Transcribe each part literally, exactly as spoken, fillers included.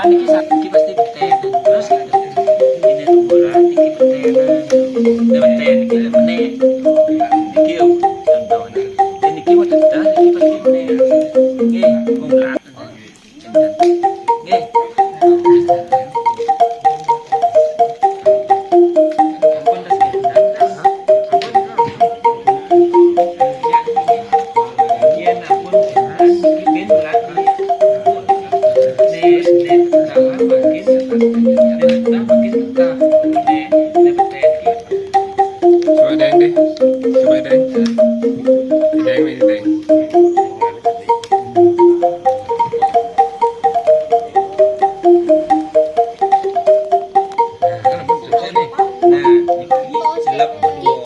Niki sa-, niki pasti beten. Terus ini ukuran niki beten. Nah, beten niki meneh. Niki contohnya. Niki mau tetes, niki pasti meneh. Nggih, mulat. Nggih. Coba Deng deh. Coba Deng. Deng nih, Deng. Nah, ini selap kedua.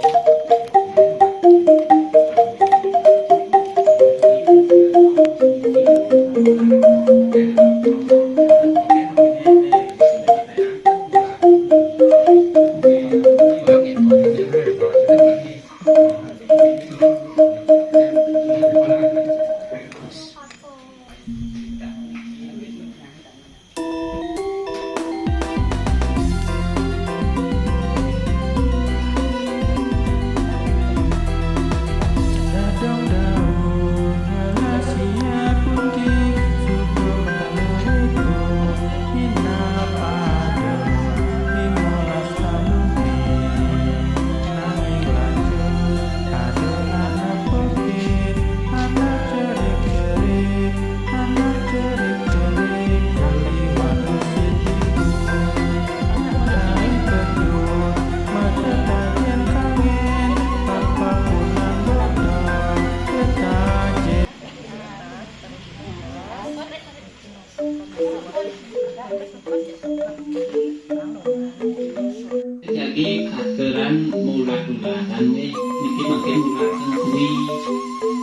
Jadi kateran mulat-mulatan nggih, niki mangke mulat sengkui.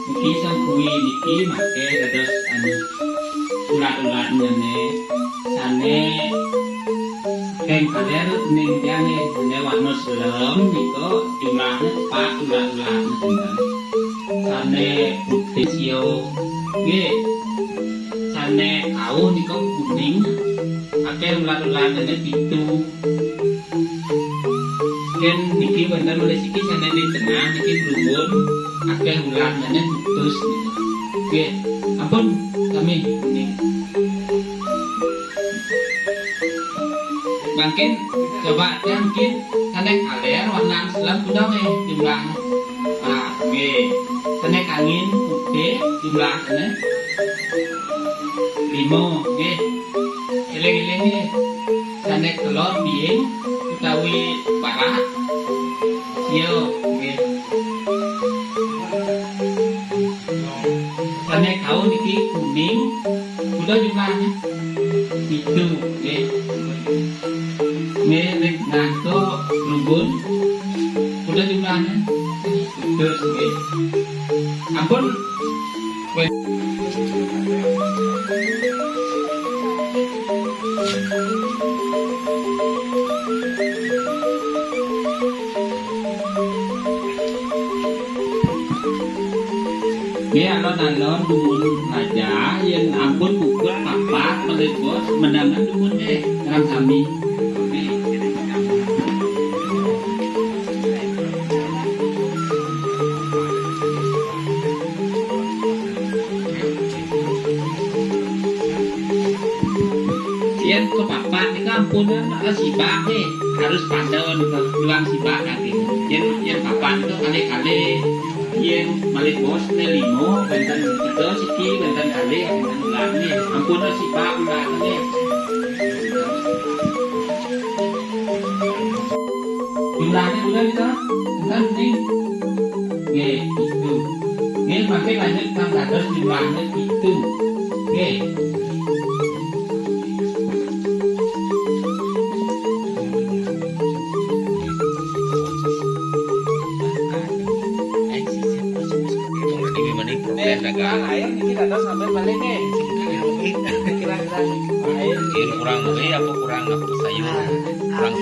Niki sengkui niki mangke dados anu ulat-ulat ngene sane saking kaler ning tiange sane warna selem nika jumlahne pat ulat-ulat ngene. Sane putih sio nggih. Sane kauh nika kuning, akeh ulat-ulatane pitu. Yen niki wonten malih siki sane ning tengah niki brumbun, akeh ulatane putus. Nggih, ampun sami niki. Mangkin coba teh mungkin sane kaler warna selem kuda nggih jumlahnya. Ah, nggih. Sane kangin putih jumlahnya lima nggih. Eling-eling nggih. Sane kelor biing utawi barak. Sio nggih. Sane kau niki kuning, kuda jumlahnya pitu nggih. Nggih, ning ngantuk lumbun, kuda jumlahnya pitu nggih. Ampun. Wes. Nggih, alon-alon dumun raja, yen ampun pukul papat malih bos, mendangan dumun nggih, ngrang sami. Yen kepapat niku ampunan, eh, sibak nggih, harus pada niku, luang sibak nanti. Yen, yen papat niku kali-kali, yen malih bos ne limo, wenten tiga siki, wenten kali, wenten ulang nggih. Ampun sibak ulang nggih. Jumlahnya udah kita, kan nih. Nggih, itu. Nggih, mangke lanjut kang dados jumlahnya itu. Nggih. Ini gimana nih, protes dagang? Ayo, ini kita tahu sampai balik nih. Kira-kira. Ayo. Ini kurang duit apa kurang apa sayur? Kurang